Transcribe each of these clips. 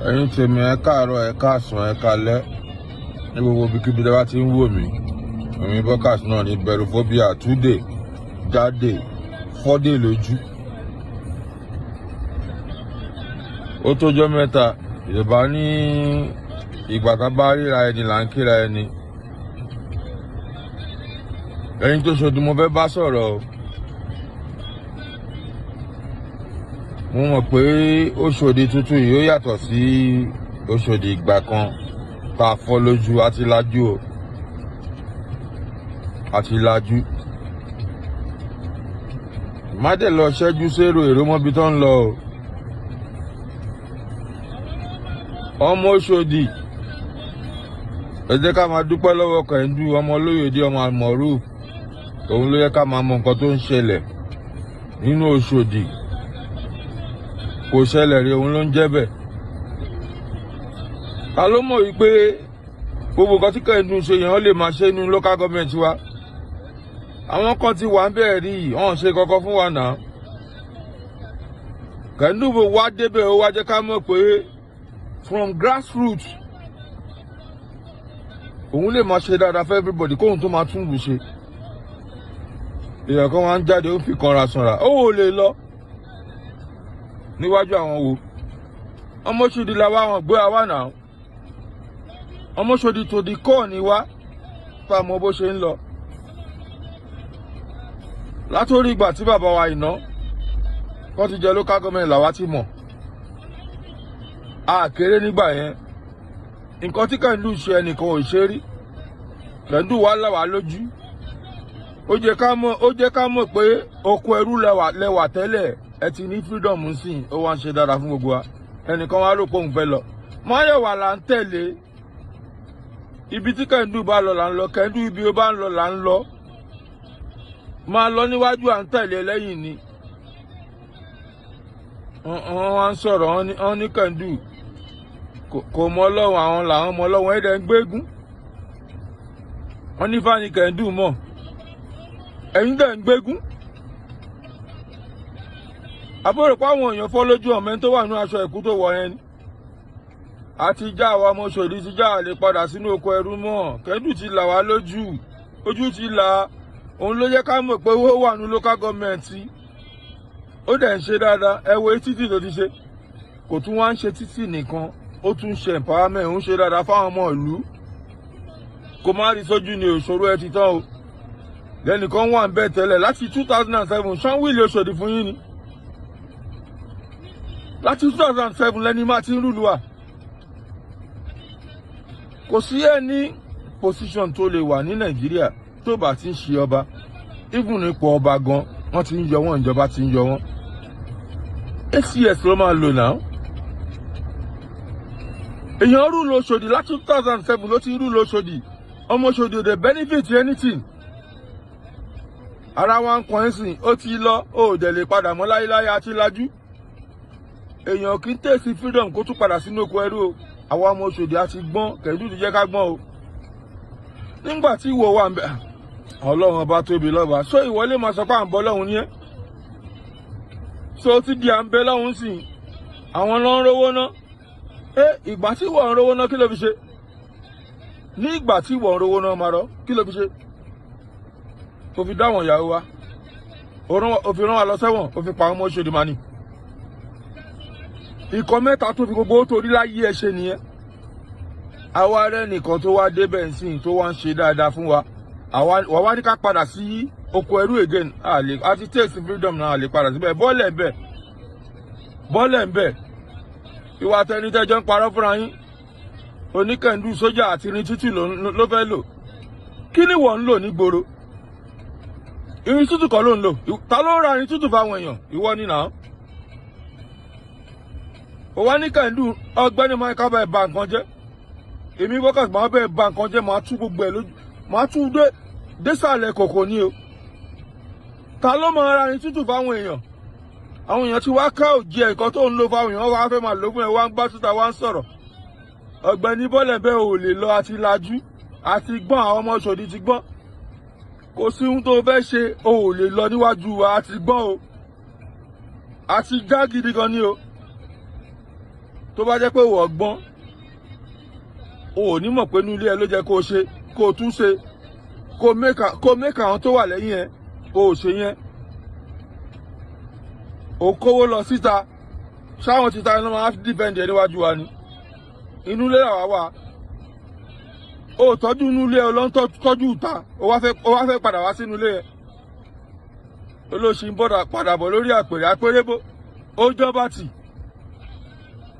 Ẹ̀yin tèmi, ẹ káàárọ̀, ẹ káàsán, ẹ káalẹ́ ní gbogbo ibikíbi tí a bá ti ń wò mí. Èmi Bọ́kàs náà ní bẹ̀rùfóbíà túdè jáde fọ́dé lójú. Ó tójọ́ mẹ́ta. Yorùbá ní ìgbà tá bá ríra ẹni là ń kíra ẹni. Ẹ̀yin tó ṣojú mo fẹ́ bá sọ̀rọ̀ o. Mo mọ̀ pé Òṣòdì tuntun yìí ó yàtọ̀ sí Òṣòdì ìgbà kan tá a fọ́ lójú. Àti lajú o, àti lajú. Má dẹ̀ lọ ṣẹ́jú sérò èrò mọ́bi tó ń lọ o. Ọmọ Òṣòdì, ẹ jẹ́ ká máa dúpẹ́ lọ́wọ́ Kẹ̀ndú ọmọ olóyèdè ọmọ àmọ̀rú. Òun ló yẹ ká máa mọ nǹkan tó ń ṣẹlẹ̀ nínú Òṣòdì. Kò ṣẹlẹ̀ rí, òun ló ń jẹ́ bẹ́ẹ̀. Ta ló mọ̀ wípé gbogbo nǹkan tí Kẹ̀ndú ṣe yẹn, ó lè máa ṣe nínú local government wa? Àwọn kan ti wà ń bẹ̀rẹ̀ rí, wọ́n ṣe kankan fún wa náà. Kẹ̀ndú wá débẹ̀, ó wá jẹ́ ká mọ̀ pé from grassroots òun lè máa ṣe dáadáa fún everybody, kóun tó máa tún lù ṣe. Èèyàn kan wá ń jáde, ó fi kanra sanra, ó ò lè lọ níwájú àwọn wo? Ọmọ Òṣòdì la wá, wọn gbé wa náà. Ọmọ Òṣòdì tó di kọ́ ni wá, tá a mọ bó ṣe ń lọ látòrí ìgbà tí bàbá wa ìná kọ́ ti jẹ local government làwa ti mọ̀. A kéré nígbà yẹn. Nǹkan tí Kẹ̀ndú ṣe, ẹnìkan ò ṣe rí. Kẹ̀ndú wá là wá lójú. Ó jẹ́ ká mọ̀ pé oko ẹrú lẹ́wà tẹ́lẹ̀, ẹ ti ní freedom sí i. Ó wá ń ṣe dáadáa fún gbogbo wa. Ẹnìkan wá rò pé òun fẹ́ lọ. Máyọ̀wá là ń tẹ̀lé. Ibi tí Kẹ̀ndú bá lọ là ń lọ. Kẹ̀ndú, ibi ó bá ń lọ là ń lọ. Máa lọ níwájú, à ń tẹ̀lé lẹ́yìn ni. Wọ́n wá ń sọ̀rọ̀, wọ́n ní Kẹ̀ndú kò mọ Ọlọ́run, àwọn làwọn mọ Ọlọ́run. Ẹ̀dẹ̀ ń gbégún. Wọ́n ní fáni Kẹ̀ndú mọ̀, ẹ̀yin dẹ̀ ń gbégún. Àbúrò pa àwọn èèyàn fọ́ lójú ọ̀mẹ́ tó wà ní aṣọ ẹ̀kú tó wọ̀ yẹn ni. Àti já àwa ọmọ Òṣòdì ti já, àlè padà sínú oko ẹrú mọ́. Kẹ̀ndú ti là wá lójú, ojú ti là. Òun ló jẹ́ ká mọ̀ pé owó wà ní local government. Ó dẹ̀ ń ṣe dáadáa. Ẹ wo títì tó ti ṣe. Kò tún wá ń ṣe títì nìkan, ó tún ṣe empowerment, ń ṣe dáadáa fáwọn ọmọ ìlú. Kò má rí sójú ni òṣòro ẹ ti tán o. Lẹ́nìkan wà ń bẹ̀ tẹ́lẹ̀ láti 2007, sanwó-ilé Òṣòdì fún yín ni. Láti 2007 lẹ́ni máa ti ń rúlu wa. Kò sí ẹni position tó lè wà ní Nàìjíríà tó bá ti ń ṣe ọba. Even ipò ọba gan, wọ́n ti ń yọ wọ́n, ìjọba ti ń yọ wọ́n. ACS ló máa lò náà. Èèyàn rúlu Òṣòdì láti 2007, ló ti rúlu Òṣòdì. Ọmọ Òṣòdì ò dé benefit anything. Ara wa ń kàn ẹ́ sìn, ó ti lọ, ó dẹ̀ lè padà mọ́ láyéláyé. Àti lajú. Èèyàn kì í tẹ̀sí freedom kó tún padà sínú oko ẹrú o. Àwa ọmọ Òṣòdì á ti gbọ́n. Kẹ̀ndú ti jẹ́ ká gbọ́n o. Nígbà tí ìwọ wà ń bẹ̀, Ọlọ́run ọba tóbi lọ́ba. So ìwọ lè máa sọ pé à ń bọ́ lọ́hùn ní ẹ́. So ti di à ń bẹ lọ́hùn sí i, àwọn ló ń rówó ná. Ẹ ìgbà tí ìwọ ń rówó ná, kí ló fi ṣe? Ní ìgbà tí ìwọ ń rówó ná, máa rọ, kí ló fi ṣe? Kò fi dáwọn ìyàwó wa, ó fi rán wa lọ sẹ́wọ̀n, ó fi pa àwọn ọmọ Òṣòdì mání. Ikọ̀ mẹ́ta tó fi gbogbo torí láyé ẹ ṣe nìyẹn. Àwa rẹ nìkan tó wá débẹ̀ nsìn, tó wá ń ṣe dáadáa fún wa, àwa wà wá ní ká padà sí oko ẹrú again. Àlè àti taste freedom náà, àlè padà síbẹ̀. Bọ́ọ̀lẹ̀ ń bẹ̀, bọ́ọ̀lẹ̀ ń bẹ̀. Ìwà tẹnitẹ́jọ́ ń parọ́ fúnra yín. Oníkẹ̀ndú sójà àti irin tútù ló fẹ́ lò. Kí ni wọ́n ń lò nígboro? Irin tútù kọ́ ló ń lò. Ta ló ń ra irin tútù fáwọn èèyàn? Ìwọ ni nà. Ó wá ní Kẹ̀ndú. Ọ̀gbẹ́ni máa ká bẹ́ẹ̀ ba nǹkan jẹ́. Èmi wákàtí máa bẹ́ẹ̀ ba nǹkan jẹ́, máa tú gbogbo ẹ̀ lójú, máa tú dé désàlẹ̀ kòkò ní o. Ta ló máa ra irin tútù fáwọn èèyàn? Àwọn èèyàn ti wá ká òjì ẹ̀kọ́ tó ń lò fáwọn èèyàn, wá fẹ́ máa lò fún ẹ, wá ń gbá síta, wá ń sọ̀rọ̀. Ọ̀gbẹ́ni bọ́lẹ̀ bẹ́ẹ̀ ò lè lọ. Àti lajú, àti gbọ́n. Àwọn ọmọ Òṣòdì ti gbọ́n. Kò sí ohun tó fẹ́ ṣe, o ò lè lọ níwájú wa. Àti gbọ́n o, àti já gidi gan ni o. Tó bá jẹ́ pé wọ́n gbọ́n, o ò ní mọ̀ pé inú ilé ẹ ló jẹ́ kó o ṣe, kó o tún ṣe, kó o make àwọn tó wà lẹ́yìn ẹ, o ò ṣe yẹn. O kówó lọ síta, ṣáwọn títa iná máa defend ẹ níwájú wa ni? Inú ilé làwa wà. O tọ́jú inú ilé ẹ, ló ń tọ́jú ìta. O wá fẹ́ padà wá sínú ilé ẹ. Olóṣì ń bọ̀dà padà bọ̀ lórí àpèrè àpérébó. Ó jọba tì,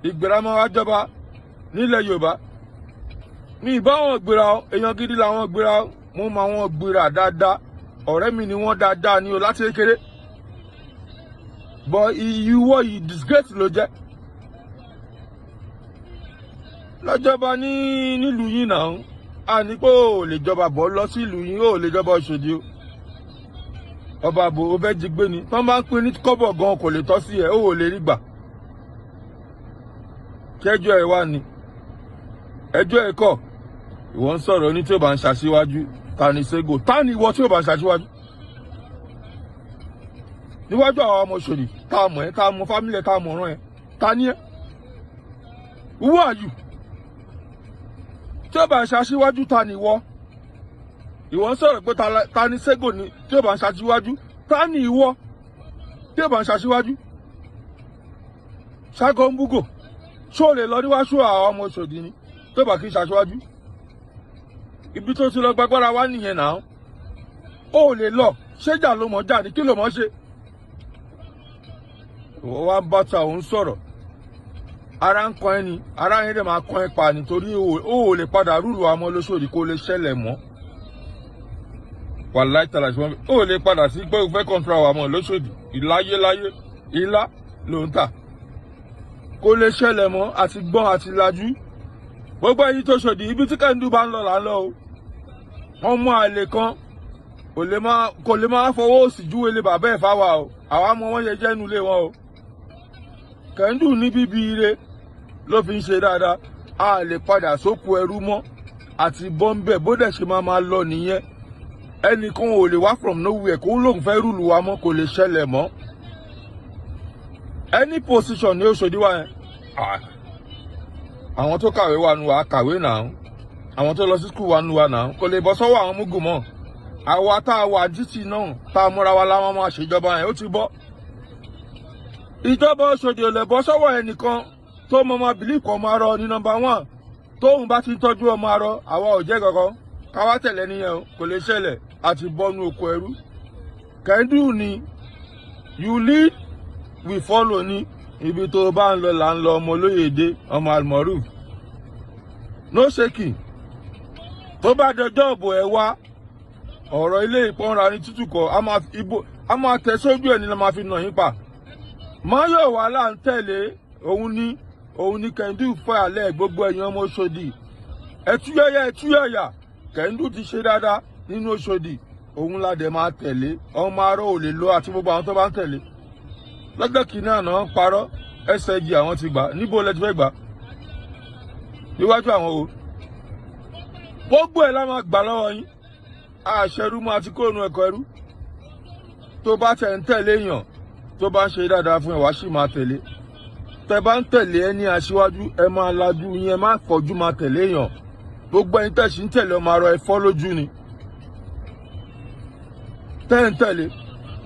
ìgbéra máa wá jọba nílẹ̀ Yorùbá. Mi ì bá wọn gbéra o, èèyàn gidi làwọn gbéra o. Mo mọ àwọn gbéra dáadáa, ọ̀rẹ́ mi ni wọ́n dáadáa ni o láti kékeré. Bọ̀ ìwọ yìí, disgrace ló jẹ́ lọ́jọba ní nílùú yín náà. A ní pé o ò lè jọba bọ̀ lọ sí ìlú yín, o ò lè jọba Ọ̀ṣọ́dì o. Ọba àbò o fẹ́ jí gbé ni. Tọ́ bá ń pín ní kọ́bọ̀ gan kò lè tọ́ sí ẹ, o ò lè rí gbà. Kẹjọ ẹ wá ni ẹjọ́ ẹ kọ́. Ìwọ ń sọ̀rọ̀ ní tí ó bá ń ṣàṣíwájú, ta ni Sego? Ta ni ìwọ tí ó bá ń ṣàṣíwájú níwájú àwọn ọmọ Òṣòdì tá a mọ̀ ẹ́, tá a mọ̀ family ẹ̀, tá a mọ̀ ọ̀ràn ẹ̀? Ta ni ẹ́? Who are you? Tí ó bá ń ṣaṣíwájú, ta ni ìwọ? Ìwọ ń sọ̀rọ̀ pé ta ni Sego ni tí ó bá ń ṣaṣíwájú. Ta ni ìwọ tí ó bá ń ṣaṣíwájú? Ṣáko ń búgò, ṣó lè lọ níwájú àwọn ọmọ Òṣòdì ni tó bá kí ń ṣaṣíwájú? Ibi tó ti lọ gbàgbára wá nìyẹn náà. Ó lè lọ ṣéjà ló mọ̀ jà ní, kí ló mọ̀ ṣe? Ìwọ wá ń bá ta òun sọ̀rọ̀, ara ń kan ẹni, ara yẹn dẹ̀ máa kan ẹ pa, nítorí o ò lè padà rúlu àmọ́ lóṣòdì, kó lè ṣẹlẹ̀ mọ́. Wàláì tàlà, ṣùgbọ́n o ò lè padà sí pé o fẹ́ control àwọn ọmọ lóṣòdì ìláyéláyé. Ilá ló ń tà, kó lè ṣẹlẹ̀ mọ́. Àti gbọ́n àti lajú, gbogbo ẹyin tó ṣòdì, ibi tí Kẹ́hìndé bá ń lọ là ń lọ o. Wọ́n mú àlè kan kò lè máa fọwọ́ òsì júwe lé bàbá ẹ̀ fáwa o. Àwa mọ wọ́n ṣe jẹ́ inú ilé wọn o. Kẹ́hìndé ní bíbí ire ló fi ń ṣe dáadáa. A lè padà sóko ẹrú mọ́ àti bọ́ńbẹ́. Bó dẹ̀ ṣe máa máa lọ nìyẹn. Ẹnìkan ò lè wá from nowhere kó lóun fẹ́ rule wa mọ́, kò lè ṣẹlẹ̀ mọ́. Any position ní Òṣòdì wa yẹn, àwọn tó kàwé wà nù wá kàwé náà, àwọn tó lọ sí school wà nù wá náà, kò lè bọ́ sọ́wọ́ àwọn mugu mọ́. Àwa tá a wà títì náà, tá a múra wa láwọn máa ṣèjọba yẹn, ó ti bọ́. Ìjọba Òṣòdì ò lè bọ́ sọ́wọ́ ẹnìkan tó mọ ọmọ bìlí kan ọmọ arọ ní number one. Tóun bá ti ń tọ́jú ọmọ arọ, àwa ò jẹ́ kankan káwá tẹ̀lé nìyẹn o. Kò lè ṣẹlẹ̀, àti bọ́nu oko ẹrú. Kẹ́ńdù ni you lead, we follow ní. Ibi tó bá ń lọ là ń lọ. Ọmọ olóyèdè, ọmọ almoruf, no shaking. Tó bá dọjọ́ ìbò, ẹ wá ọ̀rọ̀ ilé ìpọ́nra ní tútù kọ́. A máa ibo, a máa tẹ̀ sójú ẹ̀ ní la máa fi nà yín pa. Máyọ̀wá là ń tẹ̀lé, òun ní Kẹ́ńdù fẹ́ àlẹ́. Gbogbo ẹ̀yin ọmọ Òṣòdì, ẹ̀túyẹ̀yà, ẹ̀túyẹ̀yà. Kẹ́ńdù ti ṣe dáadáa nínú Òṣòdì, òun la dẹ̀ máa tẹ̀lé. Ọmọ arọ ò lè lọ àti gbogbo àwọn tó bá ń tẹ̀lé. Lọ́jọ́ kìíní àná ń parọ́ SIG, àwọn ti gbà. Níbo lẹ ti fẹ́ gbà? Níwájú àwọn o, gbogbo ẹ̀ la máa gbà lọ́wọ́ yín. Àṣẹrú mọ́ àti kóònù ẹ̀kọ́ ẹrú. Tó bá tẹ̀ ń tẹ̀lé èèyàn tó bá ń ṣe dáadáa fún ẹ, wá sì máa tẹ̀lé. Tẹ bá ń tẹ̀lé ẹ ní aṣíwájú, ẹ máa lajú yín, ẹ má fọ́jú máa tẹ̀lé èèyàn. Gbogbo ẹni tẹ̀sí ń tẹ̀lé ọmọ arọ, ẹ fọ́ lójú ni tẹ́ ń tẹ̀lé.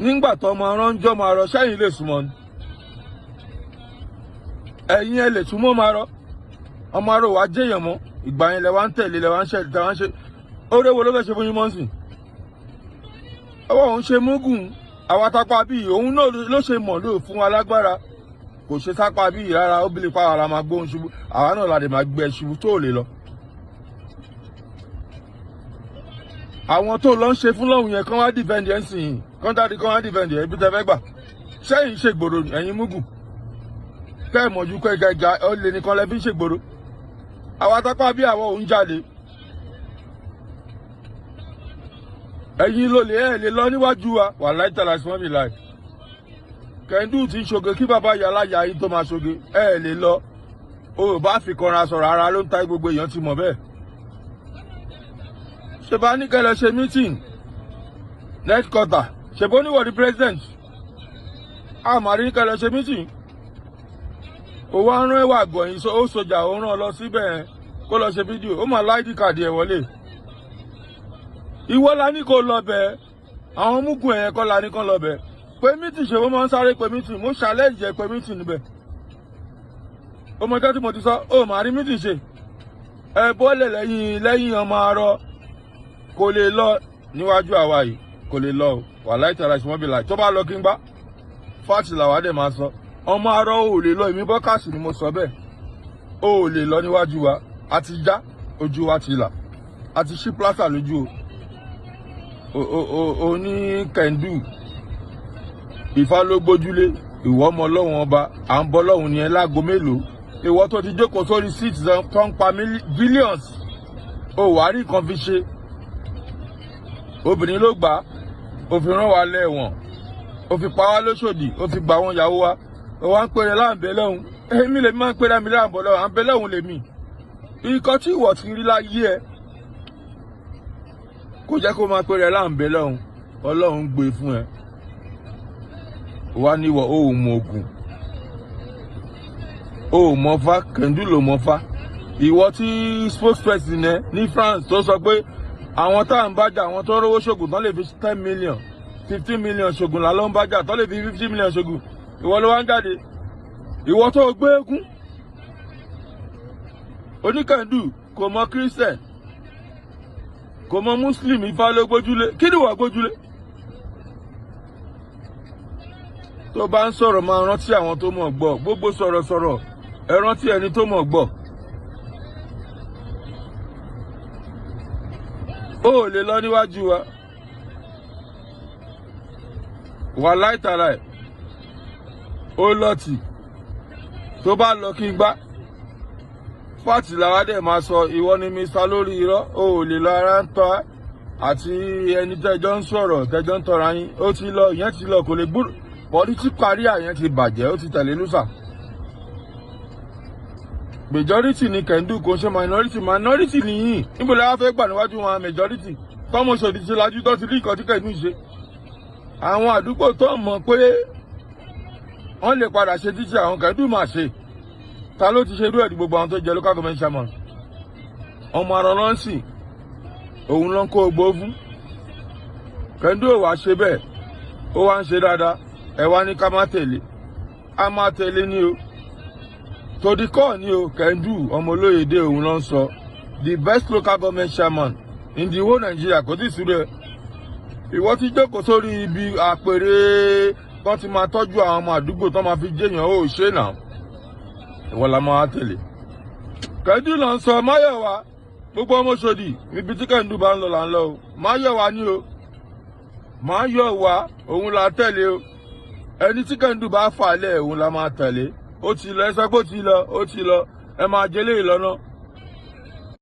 Nígbà tó ọmọ arọ ń jọ́ ọmọ arọ, sẹ́yìn lè súnmọ́ ni? Ẹ̀yin ẹ lè súnmọ́ ọmọ arọ? Ọmọ arọ wàá jẹ́yàn mọ́. Ìgbà yẹn lẹ wá ń tẹ̀lé, lẹ wá ń ṣe, lẹ wá ń ṣe. Oore wo ló fẹ́ ṣe fún yín mọ́sìn? Ọwọ́ òun ṣe múgùn àwa tápá bíi òun náà ló ṣe mọ̀ ló fún wa lágbára. Kò ṣe sápá bíi rárá. Ó bí lè pa ara máa gbóhùn ṣubú, àwa náà la lè máa gbé ṣubú tó lè lọ. Àwọn tó lọ ń ṣe fún lọ́hùn yẹn, kán wá defend ẹ̀ ń sìn yìí, kán dáadé, kán wá defend ẹ̀. Ibi tẹ́ fẹ́ gbà sẹ́yìn ṣègbòrò, ẹ̀yin múgùn kẹ́ ẹ̀ mọ̀jú kẹ́ gẹ́gà ó lè nìkan lẹ́ fi ń ṣègbòrò. Àwa tápá bí àwọn òun jáde, ẹ̀yin ló lè ẹ̀ lè lọ níwájú wa. Wà láì tàlà sí wọn bí láì. Kẹ́ńdù ti ń ṣoge kí bàbá yàrá yà yín tó máa ṣoge, ẹ̀ lè lọ. O ò bá fi kanra sọ̀rọ̀, ara ló ń ta, gbogbo èèyàn ti mọ̀ bẹ́ẹ̀. Ṣe bá ní kẹlẹ ṣe meeting next quarter, ṣe bó níwọ̀ di president, àmàrí ní kẹlẹ ṣe meeting. Ó wá rán ẹwà gọ̀yìn, ó sọjà, ó rán lọ síbẹ̀ yẹn kó lọ ṣe fídíò. Ó máa láìdí kàdí ẹ̀ wọlé. Ìwọ la ní kó lọ bẹ̀. Àwọn mugun ẹ̀yẹn kọ́ la ní kó lọ bẹ̀. Pé meeting ṣe, wọ́n máa ń sáré pé meeting. Mo challenge ẹ pé meeting níbẹ̀. Ó mọ ìjọ́ tí mo ti sọ, ó máa rí meeting ṣe. Ẹ bọ́lẹ̀ lẹ́yìn lẹ́yìn ọmọ arọ kò lè lọ níwájú àwa yìí, kò lè lọ o. Wàláì tààrà ìṣùmọ́ bí láì tó bá lọ kí n gbá fáàtì làwa dẹ̀ máa sọ. Ọmọ arọ ò lè lọ. Èmi bọ́kàsì ni mo sọ bẹ́ẹ̀. Ó lè lọ níwájú wa. A ti já, ojú wa ti là, a ti ṣí plásà lójú o. O ní kẹ̀ndù Ìfá ló gbójúlé. Ìwọ ọmọ ọlọ́run ọba, à ń bọ́ lọ́hùn ni ẹ láago mélòó? Ìwọ tó ti jókòó sórí seat tó ń pa billions, o wàá rí nǹkan fi ṣe. Obìnrin ló gbà á, ó fi rán wa lẹ́wọ̀n, ó fi pa wá lóṣòdì, ó fi gbà wọn ìyàwó wa. Ó wá ń pèrè láǹbẹ̀ lọ́hùn. Èmi lèmi máa ń pèrè àmì láǹbọ̀ lọ́hùn, àǹbẹ̀ lọ́hùn lèmi. Ikọ̀ tí ìwọ ti rí láyé ẹ kò jẹ́ kó máa pèrè láǹbẹ̀ lọ́hùn. Ọlọ́run gbé fún ẹ wá níwọ̀. Ó ò mọ ògùn, ó ò mọ fá, kẹ̀ndú ló mọ fá. Ìwọ tí spokesperson ẹ ní France tó sọ pé àwọn tá à ń bájà, àwọn tó rówó ṣògùn tán lè fi 10 million, 15 million ṣògùn là ló ń bájà, tó lè fi 50 million ṣògùn, ìwọ ló wá ń jáde. Ìwọ tó gbé eégún oníkẹ̀ndù, kò mọ Christian, kò mọ Muslim, Ifá ló gbójúlé. Kí ni ìwọ gbójúlé? Tó bá ń sọ̀rọ̀, máa rántí àwọn tó mọ̀ gbọ́. Gbogbo sọ̀rọ̀sọ̀rọ̀, ẹ rántí ẹni tó mọ̀ gbọ́. Ó lè lọ níwájú wa. Wà láìtara ẹ̀, ó lọ́tì. Tó bá lọ kí n gbá fáàtì làwa dẹ̀ máa sọ. Ìwọ ni Mr lórí irọ́. Ó lè lọ. Ara ń tọ́ àti ẹni tẹ́jọ́ ń sọ̀rọ̀, tẹ́jọ́ ń tọ́ra yín. Ó ti lọ, ìyẹn ti lọ, kò lè gbúrò. Political career yẹn ti bàjẹ́, ó ti tẹ̀lé lùsà. Majority ni kẹ̀ndú, kò ṣe minority. Minority nìyí, níbo la wá fẹ́ gbà níwájú wọn? Majority tọ́mọ ṣòdì ti lajú, tó ti rí nǹkan tí kẹ̀ndú ṣe. Àwọn àdúgbò tó mọ̀ pé wọ́n lè padà ṣe títí àwọn kẹ̀ndú máa ṣe. Ta ló ti ṣe irú ẹ̀ ní gbogbo àwọn tó jẹ local government chairman? Ọmọ arọ ló ń sìn, òun ló ń kó ogbó fún. Kẹ̀ndú ò wá ṣe bẹ́ẹ̀, ó wá ń ṣe dáadáa. Ẹ wá ní ká má tẹ̀lé. A má tẹ̀lé ní o, tòdí kọ́ ni o. Kẹ̀ndú ọmọ olóyèdè, òun ló ń sọ the best local government chairman in the whole Nigeria. Kò tí ì súré. Ìwọ ti jókòó sórí ibi àpèrè tó ti máa tọ́jú àwọn ọmọ àdúgbò tó máa fi jẹ́yàn, ó ṣe nà. Ìwọ la máa tẹ̀lé. Kẹ̀ndú ló ń sọ Máyọ̀wá. Gbogbo ọmọ Ṣòdì, ibi tí Kẹ̀ndú bá ń lọ là ń lọ o. Máyọ̀wá ni o, Máyọ̀wá òun la tẹ̀lé o. Ẹni tí Kẹ̀ndú bá fà lẹ̀, òun la máa tẹ̀lé. Ó ti lọ, ẹ sọ pé ó ti lọ, ó ti lọ. Ẹ máa jẹlé ìlọ́nà.